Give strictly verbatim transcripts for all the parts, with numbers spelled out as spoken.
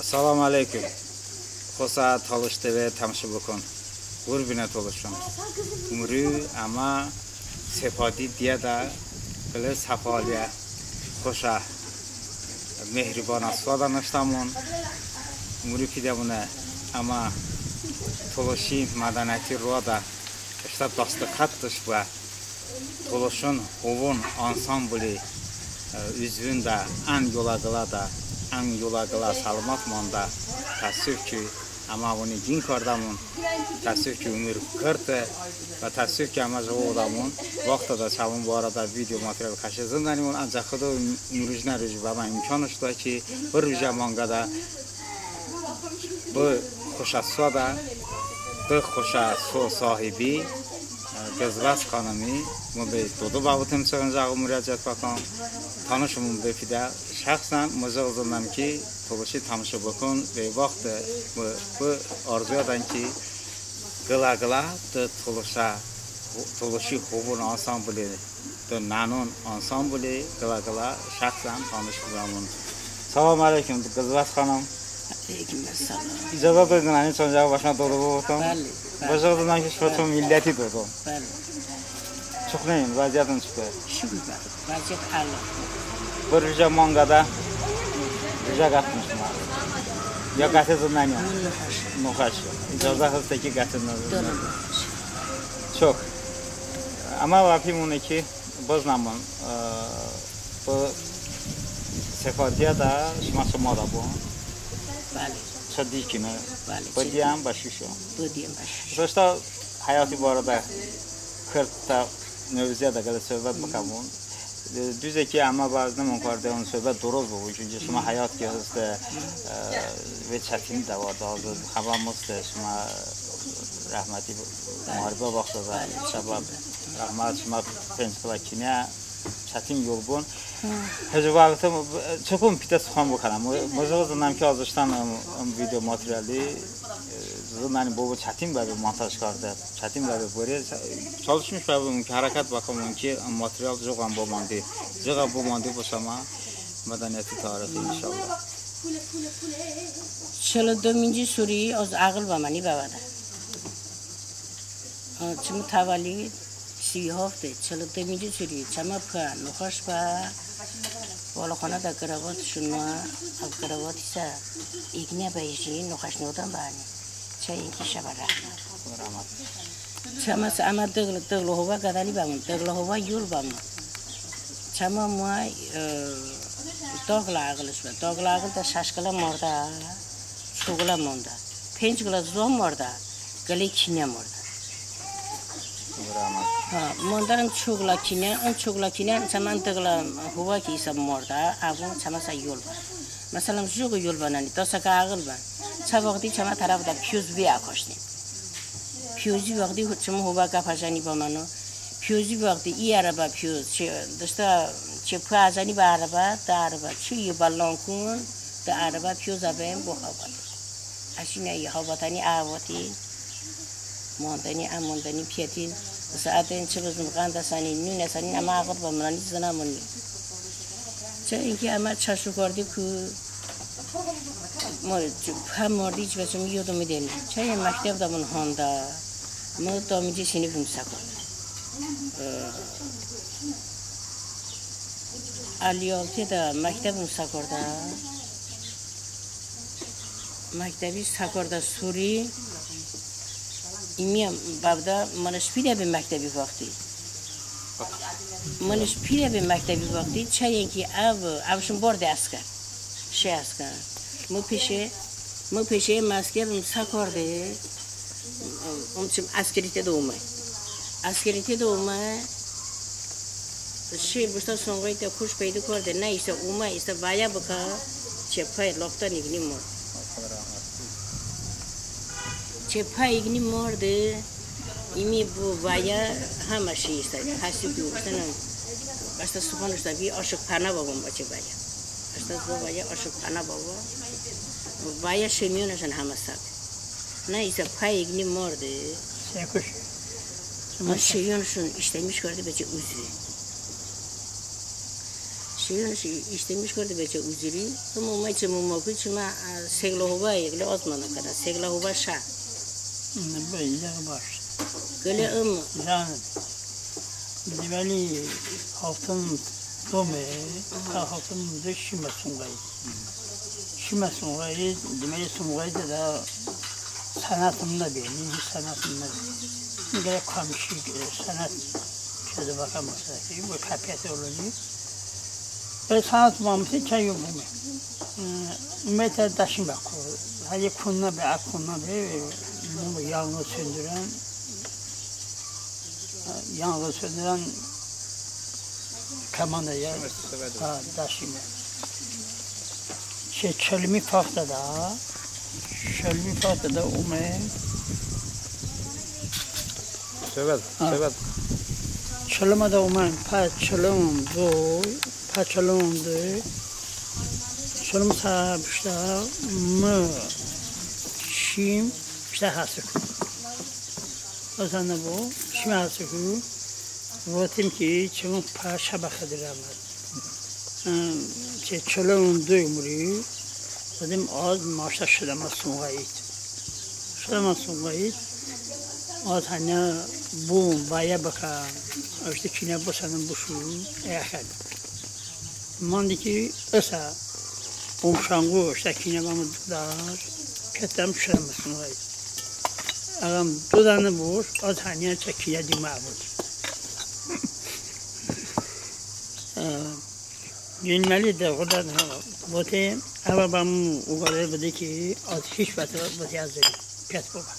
Əssəlamu əleykum. Xosə Tolış TV təmşo bıkən. Ğurbinə tolışon. Imru əmə Sepadi diyədə qılə səfəliyə xoşə, mehribonə soədə nıştəmon. Imru pidəmone əmə tolışi mədəniyyəti roədə ıştə dastı xəttış bıə Tolışon hovon ansambli, e, üzvonədə ən yolə qılədə, ən yolə qılə səlomət mandə. Təəssüf ki, əmə əvoni qin kardəmon, təəssüf ki, umur qırte, və təəssüf ki, əmə jıqo odəmon vaxtədə çəvon barədə video material kəşe zındənimon, əncəx Xıdo ımrujnə ruji bəmə imkonış doə ki, bı rujə manqədə bı xoşə soədə, bı xoşə so sahibi, e, Qızvəz xanımi, mı bəy dodo bəvotem çığıncağı muraciət bəkam, tanışımon bepidə. Şəxsən mı jıqo zındəm ki, tolışi təmşo bıkən, bəy vaxte mı bı arzuədən ki, qılə-qılə de tolışə, tolışi hovon ansambli de nənon ansambli qılə-qılə şəxsən tanış bıbəmon. Səlamu əleykum, Qızvəz xanım. Əleykum səlam. İcozə doydın, əni çancağı bəşmə dodo bıvotəm? Bəli, bəli. Bı jıqo zındəm ki, şımə çı milləti dodo. Bəli. Çokneyin, vəziyyəton çokə? Şukur bə, vəziyyət Allah. Bı rujə manqədə rujə qətın şımə? Ya qəte zındəniyon? Noxəş. Noxəş. İcozə heste ki, qəte zındəniyon? Çok. Əmə bəpimone ki, bızınəmon, e, bı Sefardiyədə şımə çı madə bıbun? Bəli. Çı dikinə? Bəli. Bı diyən bə şuşon? Bı diyən bə şuşon. Zoştə həyoti barədə kırtə nevziyədə qılə söhbət bıkəmon. E, duze ki, əmə bəzınemon kardeon söhbət dıroz bıbu, çünki şımə həyot ki heste, e, ve çətin dəvardə, az xəbəmon heste, şımə rəhməti muharibə vaxtədə, şəbə rəhmət, şımə penc qılə kinə çətin yol bıbun. Hiç vaxtım, e, çokon pidə sıxan bıkənəm. Mı jıqo zındəm ki, az ıştən ım, ım video materiali, e, zındəni bıbu çətin bəbe montaj karde. Çətin bəbe bıre, çalışmış bəbemon ki, hərəkət bıkəmon ki, material jıqo bımande. Jıqo bımande bo şımə mədəniyyəti tarixi, inşallah. Çılı dıminci suri az əğıl bəməni bəvədə. Çımı təvəllud si hafte, çılı dıminci suri çəmə pıə noxəş bə, volaxonədə qıravatışon noə, əv qıravatisə iqnə bə ijin noxəş noydən bəni. Çəyənki şəbə rəhmət. Çəməsə əmə dı qılə, dı qılə hovə qədəni bəmon, dı qılə hovə yol bəmon. Çəmə moə, e, do qılə əğılış bə, do qılə əğıldə şəş qılə mardə, ço qılə mandə. Penc qılə zoə mardə, qıləy kinə mardə. Ha, mandə ın ço qılə kinə, ın ço qılə kinə, çəmə dı qılə hovə ki isə mardə, əvon çəməsə yol bə. Məsələn, jıqo yol bənəni, doəsə ki əğıl bən. Çə vaxti çəmə tərəfədə piyoz be əkaşdin. Piyozi vaxti çımı hovə qəp əjəni bəməno. Piyozi vaxti i ərəbə piyoz, çı, dıştə, çı pıə əjəni bə ərəbə, dı ərəbə, çı i bə Lankon, dı ərəbə piyoz əbem bo Havati. Əşinə i Havətəni əhvoti. Mandəni, əmandəni, piyətin. Isə ətən çı bızın, ğənd əsənin, nun əsənin, əmə əğıl bəmon, ın zınəmon ni. Çəyənki əmə çəşo kardeku, mı, çı, pıə mardi, çı bəçəmon yodo mıdəni. Çəyən məktəbədəmon handə. Mı dominci sinifım sə kardə. E, əlli altıdə məktəbım sə kardə. Məktəbi sə kardə suri, ımiyə bəvədə mınış pidə be məktəbi vaxti. Mınış pidə be məktəbi vaxti, çəyənki əv, əvşon barde əskər. Şe əskər. Mı peşe, mı peşe mı əskərım sə karde, ım çım əskəritədə omə. Əskəritədə omə, şe bıştə sonğoydə koş pəydo karde, nə isə omə, isə vəyə bıkə, çe pəy laqtə iqni marde. Çe pəy iqni marde, ımi bo vəyə həmə şe ıştə, həsi ki ıştənən, bəştə sıxan ıştə ki, aşıq pənə bəbən bə çe vəyə. Bəştə bo vəyə aşıq pənə bəbən. Vəyə şe miyonəşon həmə sə be. Nə isə pəy iqni marde. Səkuş. Mı şe miyonəşon işləmiş karde bə çe uzvi. Çiyon işləmiş kardə bəçəy Uziri, ım omə çəmə maku çəmə, ə, seqlə hovə, eqlə az mı nıkədə, seqlə hovə şə. Bə, yəğ baş. Qılə ım. Jən, deməli, haftım dome, ha, haftım de şimə sunğay. Şimə sunğay, deməli, sunğay de də sənətım nəbe, ni sənətım nəbe. Qılə kamışi, ə, sənət şedə bəkəm məsələ ki, bu kəpiyəti olacaq. Bə sənət mamusi çəy yo bıme. Ə, ımə tə dəşim bəku. Hələ kunnə be, ə kunnə be, mum yanğı söndürən, yanğı söndürən kəmanəyə, ha, dəşime. Şey, çılmi faxtədə, çılmi faxtədə ome. Sövəd, ha. Sövəd. Çılmədə ome, pə çılım doy, pə çılım doy. Çılım sə bıştə mı şim bıştə həsiku. Özənə bu, şimə həsiku. Votem ki, çımı pə şəbə Xıdır Əhməd. Im, çı çılım doy mıri. Votem az maştə şedəmə sunğayt. Şedəmə sunğayt. Az hənə bu bəyə bıkəm. Iştə kinə bısənım bışu. Əxəd. Mande ki, ısə omşanqo ıştə kinə bəmı dodəş, kətəm şedəmə sunğay. Əgəm dodəni bış, az hənə çə kinə dimə əbud. Ə, Günməli de, xodə, vote, əvə bəmı oqəte bıdə ki, az hiç vədə vote az piyət bıbə.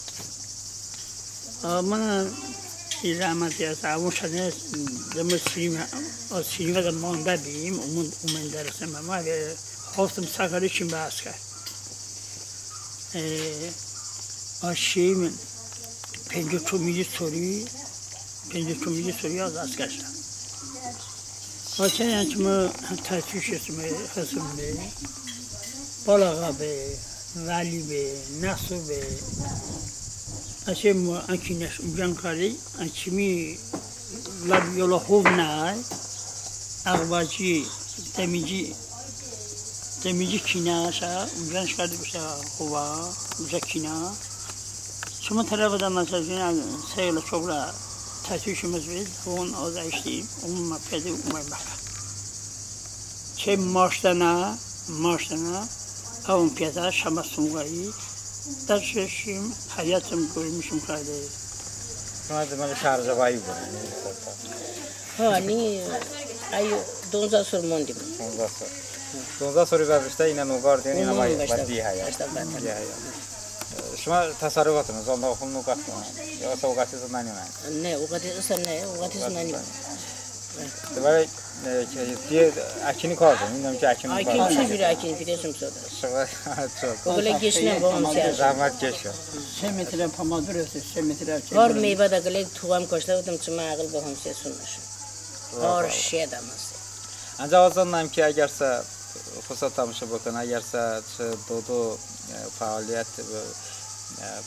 Ə, mınə i rəhməti heste, əvon şəni, dımı sinivədə mandə bim, omən, omən dərəsəmə, mə ve haftım sə kardışim bə əskər. E, az şiyim penco çominci sori, penco çominci sori az əskər şəm. Əçəy çımı tətüşe hesım be, Balağa be, Vəli be, Nəso be. Əçəy mı ən kinəş ucən kardə, ən çımi ləb yolə hov nəy, Ağbaci, Demirci, Demirci kinəş, ucənış kardə bışə hovə, bışə kinə. Çımı tərəfədə məsələn, ən selə çoxlə tətüşimiz be, on az əşti, on mə pedə omə bəkə. Çəy maştənə, maştənə, əvon piyədə şəmə sunğay, dəşeşim, həyətım qoymuşım kardə. Şımə deməli şarjə vəyi bu. Ha, ni, əyo, donzə sor mondim. Donzə sor. Donzə sori bəpeştə inən oqardin, inən vəy, bəştə, bəştə, bəştə. Şımə təsərrüfatınız, onda oxum noqətın, yoxsa oqəti zındəni? Ne, oqəti zındəni, oqəti zındəni. Deməli, e, ki, diye, əkini kardın, bilmirəm ki, əkini kardın. Əkin çı cürə əkin, pidəşım sodə. Şığa, çox. Oqlə geçinəm, boğum siyər. Zəhmət keşə. Se metrə pomidor heste, se metrə. Har meyvədə qılə tuğəm koştə, bıdəm çımə əğıl boğum siyər sunmış. Har şeydə məsə. Ancaq az zınəm ki, əgərsə fırsət tamaşa bıkən, əgərsə çı dodo, e, fəaliyyət, e,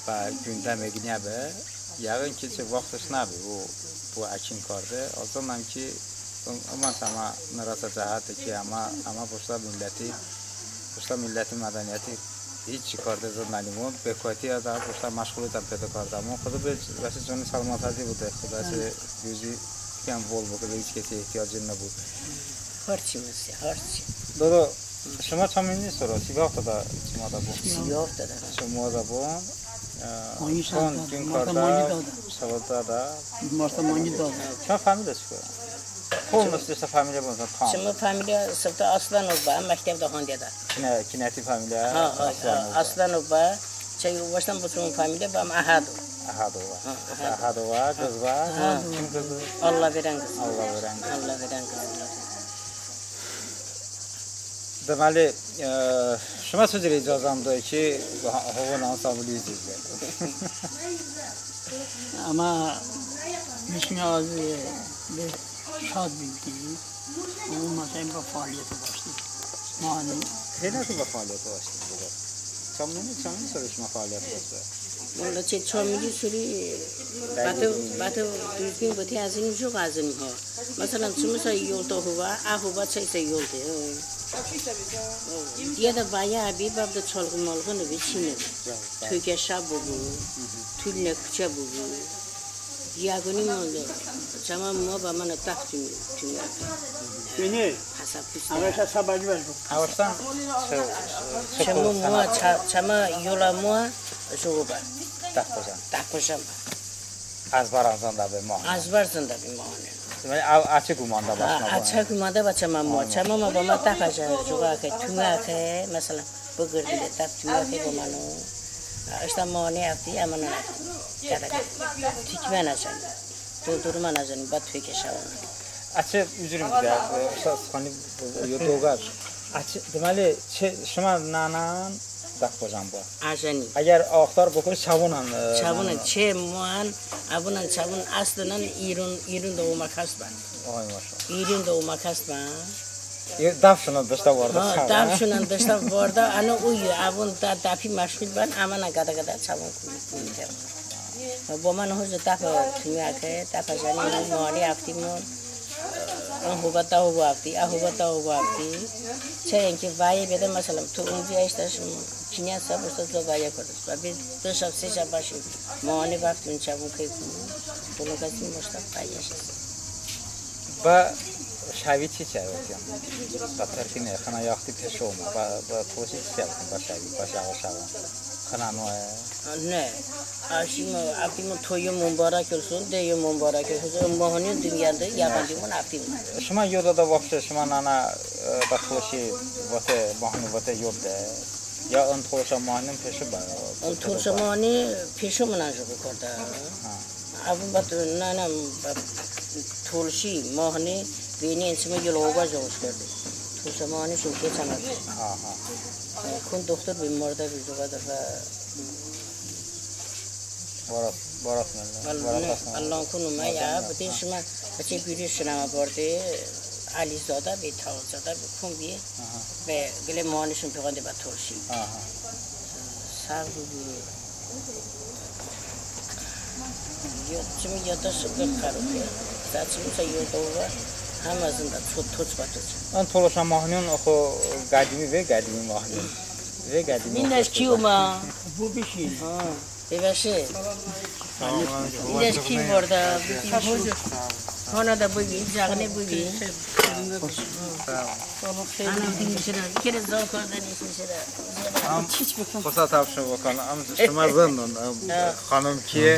bə gündəm eqıniyə be, yəğın ki, çı vaxtış nəbi bu, bu əkin karde. Az zınəm ki, ım-, ımən əmə nırəsə cəhəte ki, əmə, əmə boştə milləti, boştə milləti mədəniyyəti hiç çi karde zındənimon, bekotiyədə boştə məşğuliyyətən pedo kardəmon. Xıdo be vəsi coni səlomət hədəy bıdə, Xıdo vəsi ruzi kəm bol bıkə, hiç kəsi ehtiyacın nıbu. Har çi mısə, har çi. Dodo, şımə çəminci soro, sivi haftədə çımədə bun? Sivi haftədə. Çımədə bun. E, kon gün kardə, şəvədə. Martə manqi dadə. Şımə familiyə çiku? Polnıstı familiyə bun, tam. Çımı familiyə sıftə Aslanov bə, məktəbədə handedədə. Kinə-, kinəti familiyə? Ha, ha, Aslanov bə. Aslanov bə. Çəy ovaştən bo çımı familiyə bə, Əhədov. Əhədov bə. Ha, Əhədov. Əhədov bə, qız bə. Ha. Kim qızı? Allaverən qızı. Allaverən qızı. Allaverən qızı. Deməli, e, şımə çı cürə icazən doy ki, ho-, hovon ansambli üzv be? Əmə mişmə az, e, be şad bim ki, əmə məsələn bə fəaliyyətə başladı. Mani. Henə bə fəaliyyətə başladı? Çəməni, çəməni sori şımə fəaliyyətə başladı? Vallahi, çəy çəmili sori bətı, bətı duzbin bıtı əzınim, jıqo əzınim ha. Məsələn, çımısə yoltə hovə, ə hovə çəysə yoltə. Diədə bəyə əbi, bəvdə çolğın-molğın əbi, çiynəbi. Tolışə bıbu, tolışə kuçə bıbu. Yəğoni mondə, çəmə moə bəmənə dəf tume, tume. Beni. Həsəb pıstə. Əvəşə səbəci bəşo. Əvəşən çı, çı, çəmə moə, çə-, çəmə yolə moə jıqo bə. Dəf bıjən. Dəf bıjən bə. Əzbərən zındəbe moə. Əzbər zındəbe moə. Deməli, ə, əçəy qumandə bəşnə. Əçəy qumandə bə çəmə moə. Çəmə moə bəmə dəf əjən jıqo əxəy, tume əxəy, məsələn. Bıqırdi de, dəf tume əxəy bəməno. Iştə mane əfti, əmənən əfti. Qədə-qədə. Tikmən əjən. Dordormən əjən, bə tolışə şəvon. Əçəy, üzrım didə, usta sıxani yo doqəş. Əçəy, deməli, çəy, şımə nənən dəf bıjən bə. Əjəni. Əgər axtar bıkə, çəvonən, e, çəvonən, nənən. Çəy moən, əvonən çəvon əslən İron, İron doomə kəs bən. Ay maşallah. İron doomə kəs bən. Dəfşonən dıştə vardə. Ha, dəfşonən dıştə vardə, ənə oy, əvon də-, dəfi məşğul bən, əmənən qədə-qədə çəvon kuli-, kuli kə. Bəmən hozı dəf tume əxəy, dəf əjəni, mane əftimon, ın hovə də hovə əfti, ə hovə də hovə əfti. Çəyən ki vəyə bedə, məsələn, to ıncə ıştə şımə kinən sə, bıştə co vəyə kardəş. Bə be dı şəv, se şəv bəşe, mane bəftimon çəvon key ku. Bılo kəsi moştə vəyə şəv. Bə şəvi çiçe votən? Bə tırkine, xınə yaxti peşo omə. Bə, bə tolışi çiçe votən bə şəvi, bə şəvi şəvon? Xınə noə? Ne. Əşimon, əftimon toyo mubarək olsun, deyo mubarək olsun. Mahniyon dınyoədə yəğandimon əftimon. Şımə yodədə vobşe, şımə nənə, e, bə tolışi vote, mahni vote yodədə? Ya ın tolışə mahniyon peşo bə? In tolışə mahni peşomon ən jıqo kardə. Ha. Əvon bə, nənəm bə tolışi mahni veyniyon çımı yolobə jıqoş karde. Tolışə mahni şımı peçəmə. Ha, ha. Kon doxtor bimardəbe jıqo dəfə. Barat, barat məllə. Barat məllə. Əllon kon omə ya, bıtın şımə bıçə biri şınəmə barde, Əlizadəbe, Tağzadəbe, kon be. Aha. Be qılə mahnişon peğande bə tolışi. Aha. Sağ bıbu. Yo, çımı yoddaştım qırt xərobe. Sə çımısə yodo bıə, həmə zındə, to-, toç bə toç. In tolışə mahniyon oxo qədimi ve, qədimi mahniyon. Ve qədimi. Minəş ki omə. Bu bişin. Ha. Bebəşe. Minəş ki vardə, bıbin. Hanədə bıbin, cəğne bıbin. Ana, bıbin şirə, kerə zor kardə, neşin şirə. Am, xosə təbşo bıkən, am, şımə zındən, am, xanım kiye?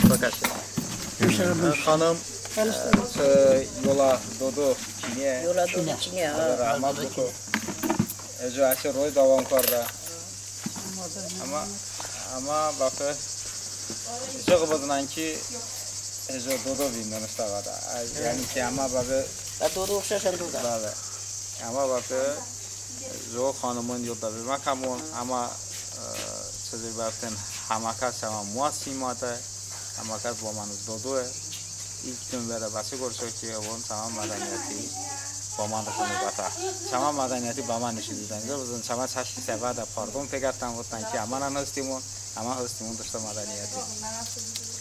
Bıkəşe. Xanım, e, yolə dodo çineə? Yolə dodo çineə, ha. Rəhmət bıko. Əzo əçəy roy dəvom kardə. Əmə, əmə bəpe jıqo bızınən ki, əzo dodo vindon ıştə vədə. Yəni ki, əmə bəpe. Bə dodo oxşəşən dodə. Bəli. Əmə bəpe jıqo xanımon yodədə biməkəmon, əmə, e, çiçi bəvotən, həməkəs çəmə moə simədə, həməkəs bəmən dodoe. İlk növbədə bəçəy qorə ki, əvon çəmə mədəniyəti bəmən nışon bıdətə. Çəmə mədəniyəti bəmən nışon bıdətən. Bızın çəmə çəşki səbədə pardon peqətən, votən ki, əmənən hıstimon, əmə hıstimon dıştə mədəniyəti.